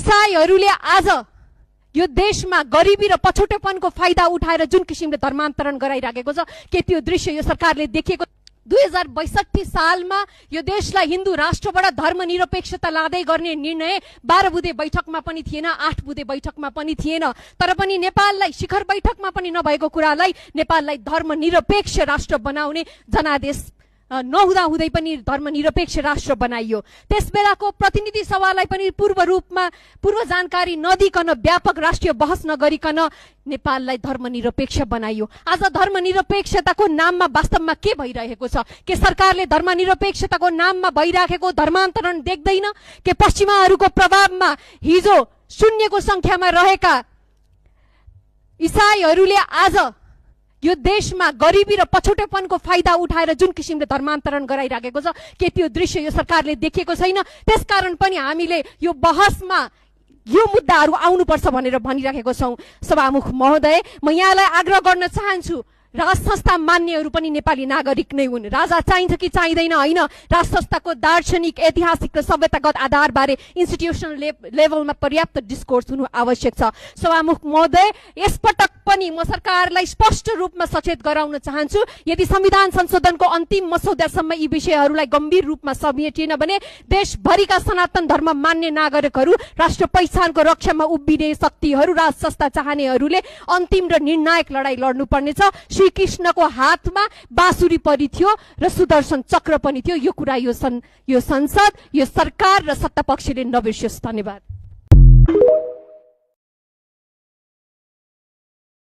इसाईहरूले आज यो देशमा गरिबी र पछौटेपनको फाइदा उठाएर जुन किसिमले धर्मान्तरण गराइराखेको छ, के त्यो दृश्य यो सरकारले देखेको? 2062 सालमा यो देशलाई हिन्दू राष्ट्रबाट धर्मनिरपेक्षता लाँदै गर्ने निर्णय 12 बुँदे बैठकमा पनि थिएन, 8 बुँदे बैठकमा पनि थिएन। तर पनि नेपाललाई शिखर बैठकमा पनि नभएको कुरालाई नेपाललाई धर्मनिरपेक्ष राष्ट्र बनाउने जनादेश नहुँदै पनि धर्मनिरपेक्ष राष्ट्र बनाइयो। त्यसबेलाको प्रतिनिधि सभालाई पनि पूर्व जानकारी नदिकन, व्यापक राष्ट्रिय बहस नगरिकन नेपाललाई धर्मनिरपेक्ष बनाइयो। आज धर्मनिरपेक्षताको नाममा वास्तवमा के भइरहेको छ? के सरकारले धर्मनिरपेक्षताको नाममा भइराखेको धर्मान्तरण देख्दैन? के पश्चिमाहरूको प्रभावमा हिजो शून्यको संख्यामा रहेका इसाईहरूले आज यो देशमा गरिबी र पछौटेपनको फाइदा उठाएर जुन किसिमले धर्मान्तरण गराइराखेको छ, के त्यो दृश्य यो सरकारले देखेको छैन? त्यसकारण पनि हामीले यो बहसमा यो मुद्दाहरू आउनुपर्छ भनेर भनिराखेको छौँ। सभामुख महोदय, म यहाँलाई आग्रह गर्न चाहन्छु, राज संस्था मान्नेहरू पनि नेपाली नागरिक नै हुन्। राजा चाहिन्छ कि चाहिँदैन होइन, राज संस्थाको दार्शनिक, ऐतिहासिक र सभ्यतागत आधारबारे इन्स्टिट्युसनल लेभलमा पर्याप्त डिस्कोर्स हुनु आवश्यक छ। सभामुख महोदय, यसपटक पनि म सरकारलाई स्पष्ट रूपमा सचेत गराउन चाहन्छु, यदि संविधान संशोधनको अन्तिम मसौदासम्म यी विषयहरूलाई गम्भीर रूपमा समेटिएन भने देशभरिका सनातन धर्म मान्ने नागरिकहरू, राष्ट्र पहिचानको रक्षामा उभिने शक्तिहरू, राज संस्था चाहनेहरूले अन्तिम र निर्णायक लडाईँ लड्नुपर्नेछ। श्रीकृष्णको हातमा बाँसुरी पनि थियो र सुदर्शन चक्र पनि थियो। यो कुरा यो संसद, यो सरकार र सत्तापक्षले नबिर्सियोस्। धन्यवाद।